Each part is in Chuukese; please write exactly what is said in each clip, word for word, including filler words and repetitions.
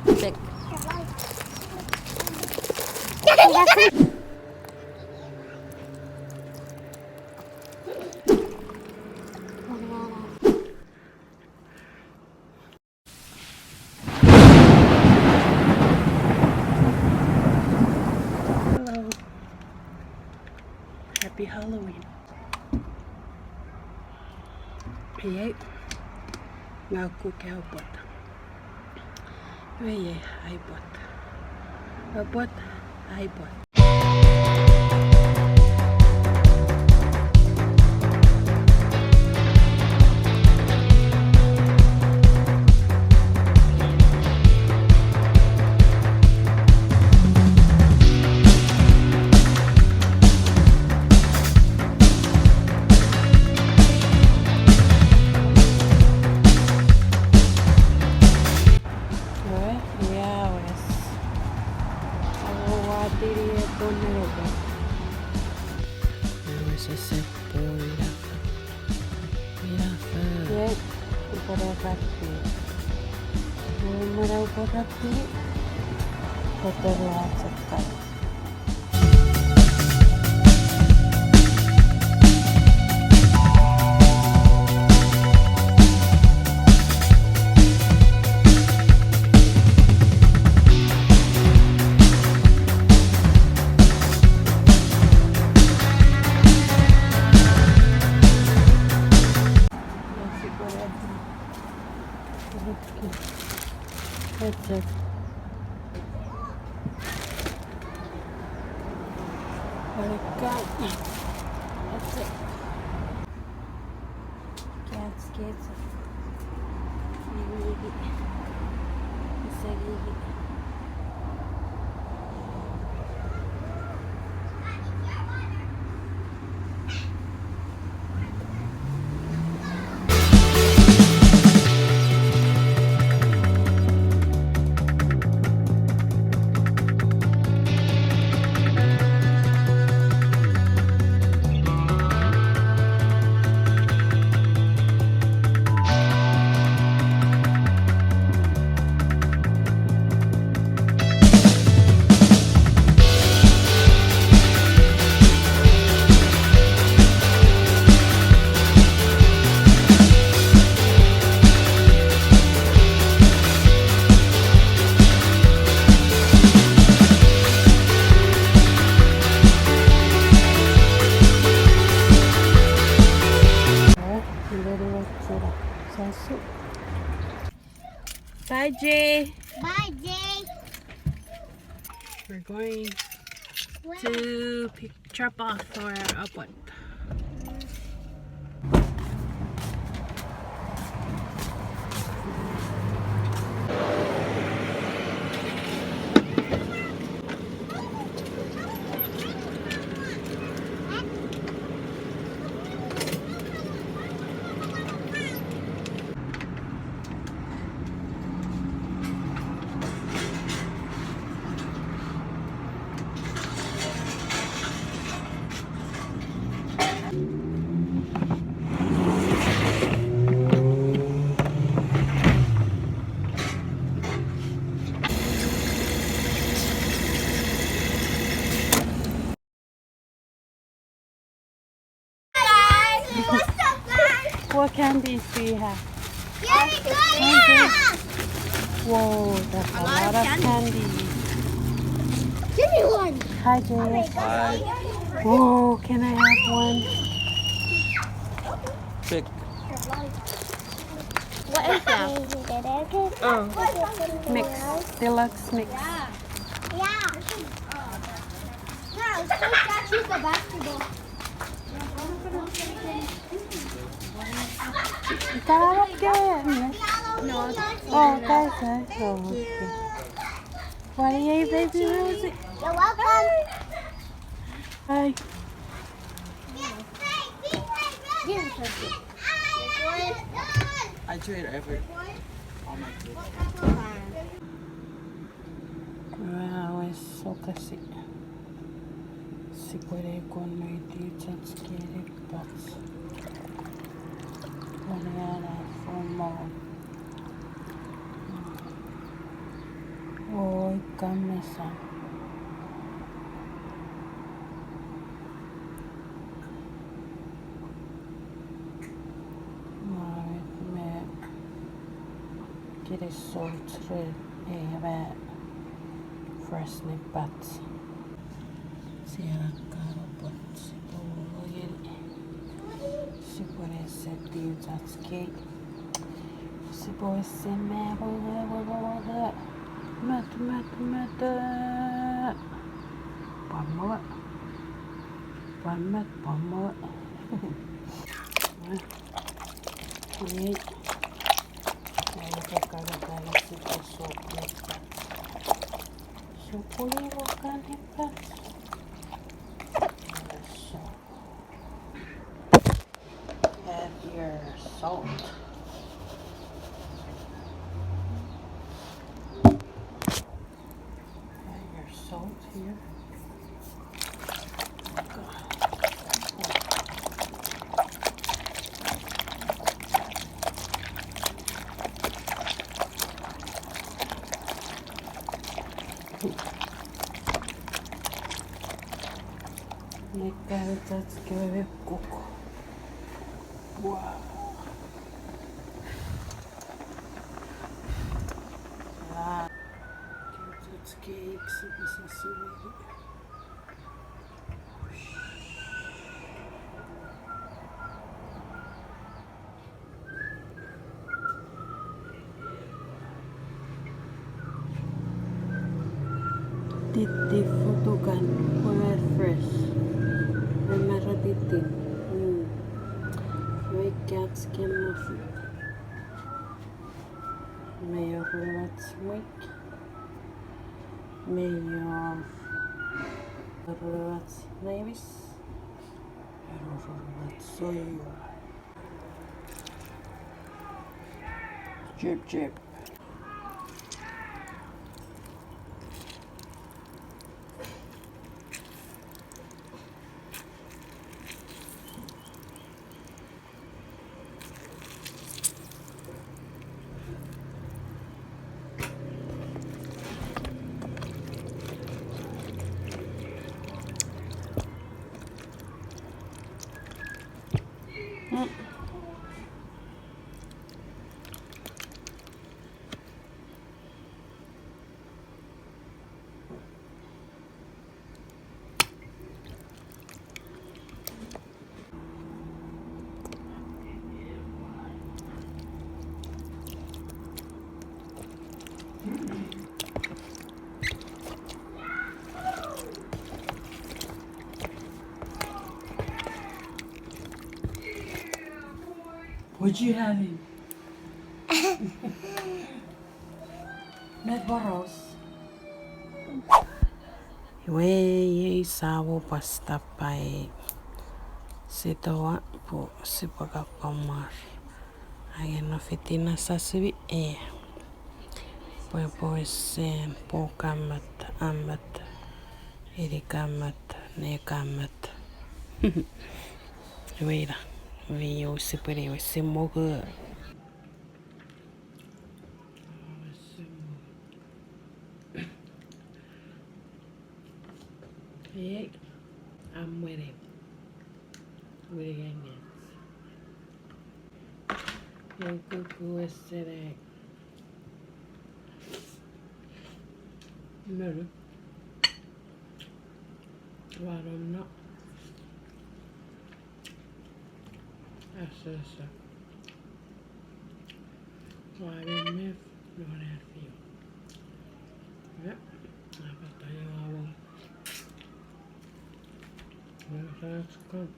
Check. Hello. Happy Halloween. Iei, nga kukkun aipwot. Iei, aipwot. Aipwot, aipwot. Ewe, ia wes. Awo watini eto nenepe. Ewe sese po ina. Ina fe. Ye, upwe rati. Ewe mwana upwe rati. Kotoru atsakkai. Cats, cats. Igigi. Isegigi. Bye, Jay. Bye, Jay. We're going to pick, drop off our aipwot. Guys, what's up, guys? What candies do you have? Candy. Whoa, that's a lot of candy. Give me one. Hi, Jay. Hi. Whoa, can I have one? Pick. What is that? Oh. Mix. Deluxe mix. Yeah. Yeah. No, it's just that she's a basketball. Is that all I get? No. Oh, okay. Oh, okay. What are you, baby Rosie? You're welcome. Hi. I trade every, all my kids. Wow, it's so classy. Sipwene kon noiti church kene box. Waniana for mom. Oi, kammesa. Mwaret me kiri salt ren ewe fresh nipach. Sia karo pot sipwe oil. Sipwe ne seti ach cake. Sipwe ese me, me, me, me, me, me. Met, met, met, eh. Pwamwe. Pwan met, pwamwe. Ei. Ei, kakana, kana, sipwe sopwe. Sopwe, kakana, kana. So. Add your salt. Add your salt here. Nekka, that's good cook. Wow. Ah. That's cake, so this is so Titi fotukan, pwe fresh. Remara titi. Mm. Wei cats can nothing. Mei wor reward wik. Mei wor reward neimis. Mei wor reward soiwa. Chip, chip. Mm. What you having? Met poraus. Iwe, iei sa mo pasta pai sitoa pwe sipwe kapamar. Ange no fiti na sasimi e. Pwe pwe sen po kamat, amat, iri kamat, ne kamat. Iwe ina, iwe iou sipwe ne iwe simoku. Ei, amwene. Wirigengen. Ei kuku esene. Mene. Wanom no. Asasa. Wanom mef. Nona fio. Yep. Apa tayo awong. Well, that's good.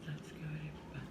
That's good, but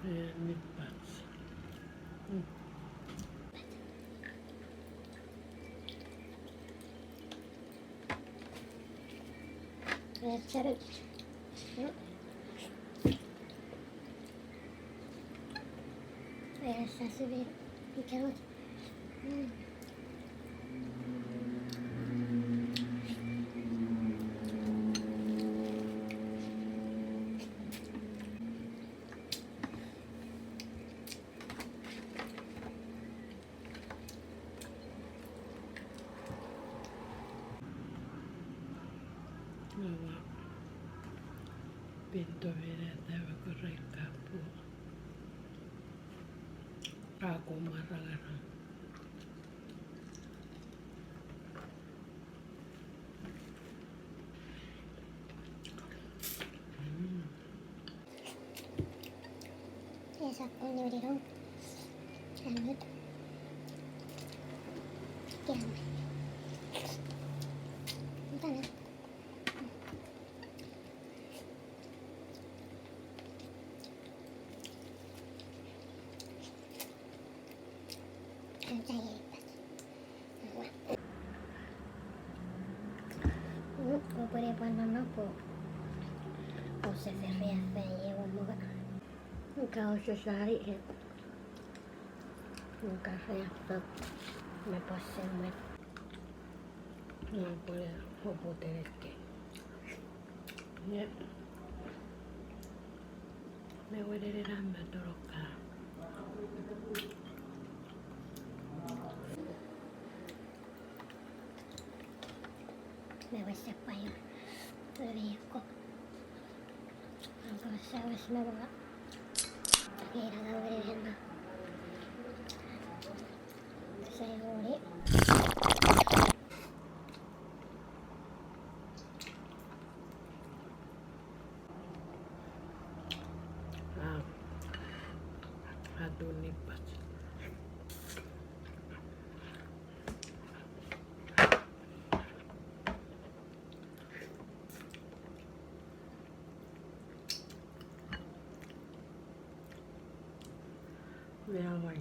Eh, nipach. Mm. Eh, seven. Mm. Eh, sasimi. Ikenot. Mm. Aua pinto mineta me korei kapu. Ako marangarang. Mm. Esap oniwinirong. Anut. Kiam. Tana. Kopwene pwan nonno pwe ouse fori afai ewe mongo. Ka ouse sani e. Ka reaffat me pwan semwen. Nge pwene oput eneke. Nge me wenenen am me toroka. Me wesepwayo. Pwene ko. Angko sewes me mongo. Ina ka wenenen ma. Sai woni. Ah, atun nipach. Mea wai.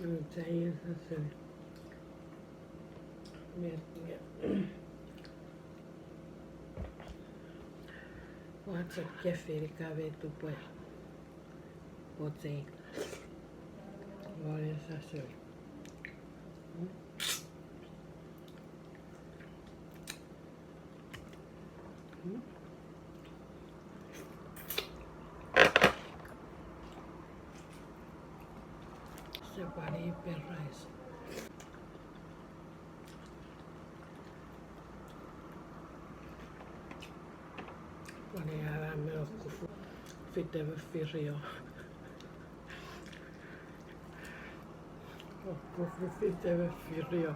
Ua chok sasei. Met, met. Ua chok kefin ika met upwe pochei. Ua sasei. Sepani perais. Pwene ara me okufu fite me firio. Okufu fite me firio.